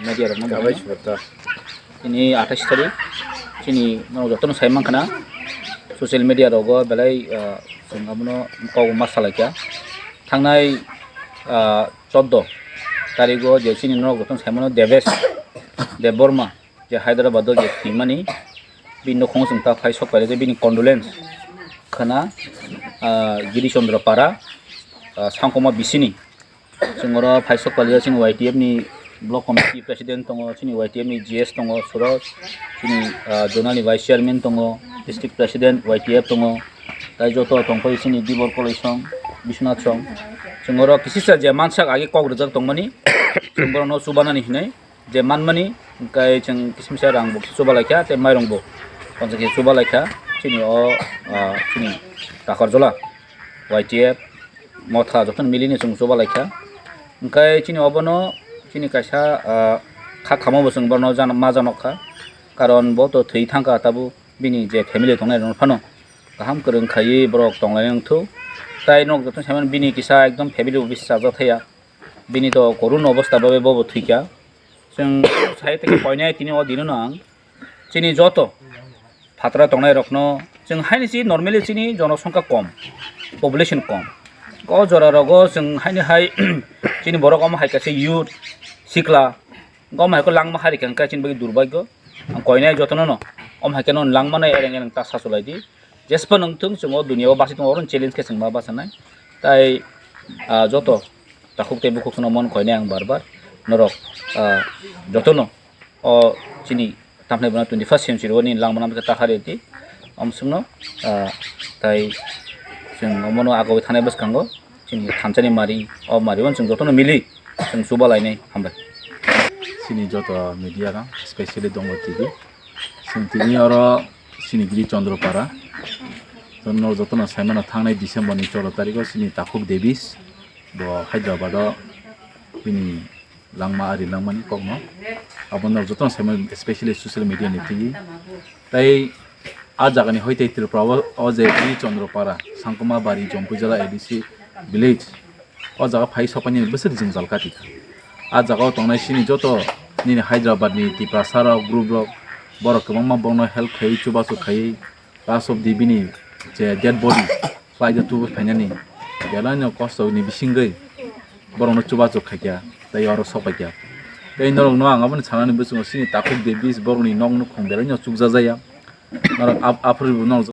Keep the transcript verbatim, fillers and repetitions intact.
media rokno Kabai bahai. Subrata. Tini athais tarik, chini norok jotono sai mankha na, social media rogo belai, ah, chwng abono kok ma salaikha. Thangnai, ah, chordo tarigo je chini norok jotono sai mano Debesh Debbarma, je Hyderabad o je thwimani, bini nokhongo chwng ta phai sok pailai je bini condolence khwna, ah, Giri Chandra Para, ah, Sangkoma bisini. Chwng oro phai sok pailai chini Y T F ni block committee president tongo, chini Y T F ni G S tongo, Suraj, chini, ah, zonal ni vice chairman tongo, district president Y T F tongo, tai joto tongphai chini Dibor Koloi song, Biswanath song. Chwng oro kisisa je mansak age kok rijak tongmani, chwng borokno chubanani hinwi. Je manmani, hwnkhe chwng kisimisa rang bo khe chuba laikha, tei mairung bo ponsa khe chuba laikha, chini o, ah, chini Takarjola, Y T F, Motha, jotono milini chwng chuba laikha. Hwnkhe chini obono, chini kaisa, ah, kha khamo bo chwng bono jana-, ma janok kha, karon bo to thwi thangkha, tabuk bini je family tongnai rok phano kaham kwrwng khaiwi borok tonglaina wngthok, tai nok jotono saimano bini kisa ekdom family bo bisi chajak thaya. Bini to korun obostha bai bobo thwikha. Chwng sai tei koinai tini o dino no ang chini joto phatra tongnai rokno chwng haini si normally chini jonosongkha kom, population kom. O jora rogo chwng haini hai chini borok omo hai kaisa youth sikla omo hai khe langma hari khe chini bagwi durbagyo. Ang koinai jotono no omo hai khe no langmano ereng ereng ta sacholai di. Jespa nung thung chwng o dunia o basi tongo, oro challenge khe chwng ma bachanai. Tai, ah, joto takhuk tei bukhuk no mon koinai ang bar bar norok, ah, jotono o chini tamni bana twenty first century o ni langmano ta hari di. Omswngno, ah, tai chwng omono agoi thanai bwskango chini thansa ni mari, o mari o chwng jotono mili chwng chuba lainai hambai. Chini joto media rang, specially Dongo T V. Chwng tini oro chini Giri Chandra Para. Jotono, jotono saimano thangnai December ni cholo tariko chini Takhuk Davis bo Hyderabad o bini langma ari langmani kokno. Abono jotono saimano specially social media ni twi. Tai a jagani hoi tei Tripura o, o je Giri Chandra Para, Sangkoma Bari, Jompui Jala A D C village. O jaga phai sokpaini bwswk jwngjal kati kha. A jaga o tongnai chini joto nini Hyderabad ni Tiprasa rok group rok borok kwbangma borokno help khaiwi chubachu khaiwi last of the bini je dead body khlaijak tubui phainani belai no kosto ni bisingwi borokno chubachu khaikha tei oro sokpaikha. Tei norokno ang aboni sanani bwskango chini Takhuk Davis borokni nok nukhung belai no chukjajaya. Norok ap-, aphuru bo norok